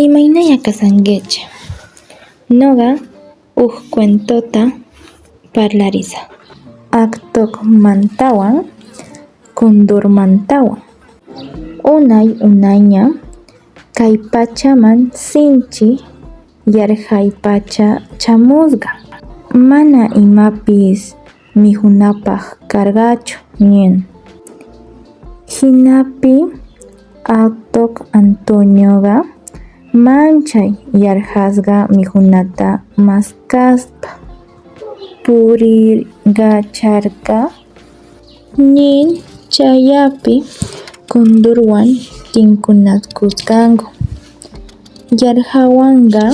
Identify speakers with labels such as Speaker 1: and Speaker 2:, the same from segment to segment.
Speaker 1: Imaynalla kashankichej? Noqa uj cuentota parlarisaj Antojmantawan Kondormantawan. Unay unayña kay pachaman sinch'i yarqhay pacha chamusqa. Mana imapis mikhunapaj karqachu nin. Jinapi Antok Antonioqa manchay yarqhasqa mikhunata mask'aspa puriykacharqa nin. Chayllapi Kondorwan tinkunakusqanku. Yarqhaywanqa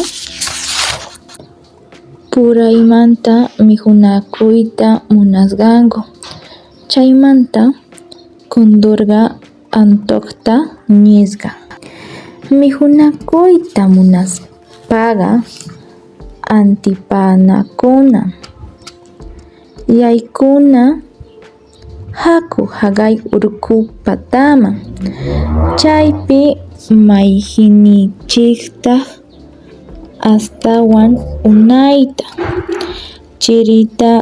Speaker 1: puraymanta mikhunakuyta munasqanku. Chaymanta Kondorqa Antojta nisqa: Mikhunakuyta munaspaqa atipanakuna. Yaykuna jaku jaqay orqo pataman, chaypi mayqenninchejtaj astawan unayta chirita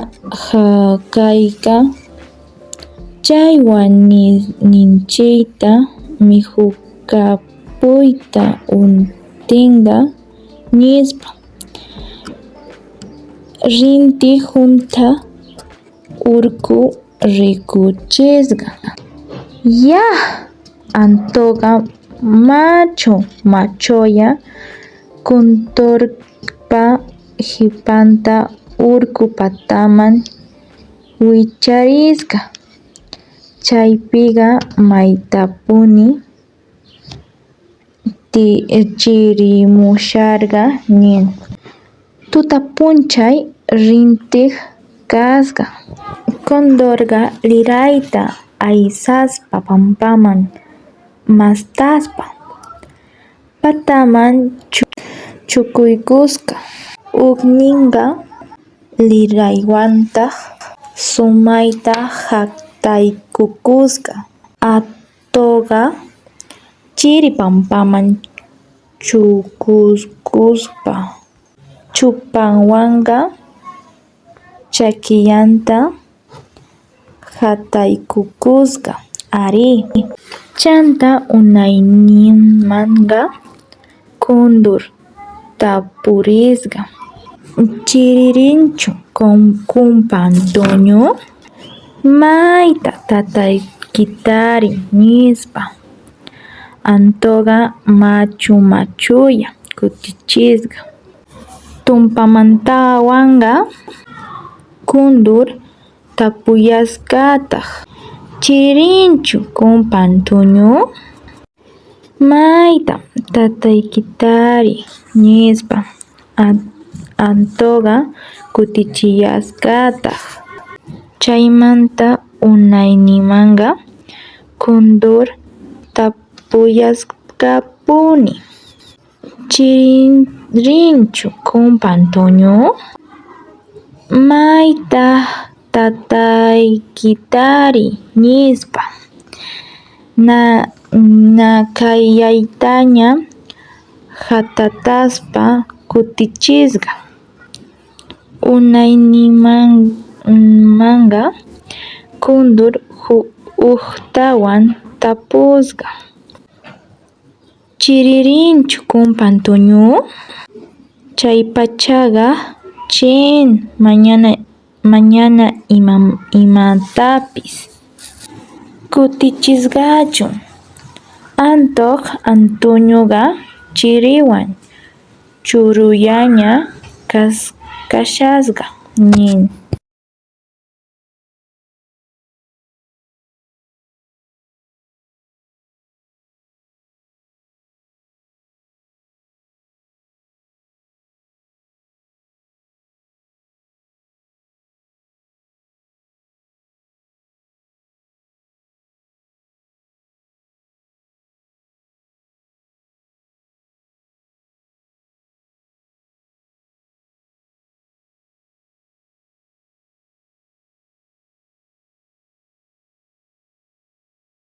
Speaker 1: jak'anqa chay wajninchejta mikhukapuyta atenqa, nispa. Rinti junt'a orqo rikhurisqa. Yaj! Antoqa machu machulla Kondorpa qhepanta orqo pataman wicharisqa. Chaypeqa maytapuni chirimusharqa nin. Tuta p'unchay rintej kasqa. Kondorqa lirayta aysaspa pampaman mast'aspa, pataman chukuykusqa. Ujnenqa liraywantaj sumajta jataykukusqa. Antoqa chiri pampaman chukuykuspa, chupanwanqa chakillanta jataykukusqa ari. Chanta unayninmanqa Kóndor tapurisqa: Chiririnchu kumpa Antonio? Maytaj tataykitari? Nispa. Antoqa machu machulla kutichisqa. Tumpamantawanqa Kóndor tapullasqataj: Chiririnchu kumpa Antonio? Maytaj tataykitari? Nispa. Antoqa kutichillasqataj. Chaymanta unayninmanqa Kóndor tapullasqapuni: Chiririnchu kumpa Antonio? Maytaj tataykitari? Nispa. Ñak'aytaña qhatataspa kutichisqa. Unayninmanqa Kóndor ujtawan tapusqa: Chiririnchu kumpa Antonio? Chaypachaqa chin manaña imatapis kutichisqachu. Antoq Antonioqa chiriwan ch'urullaña kashasqa nin.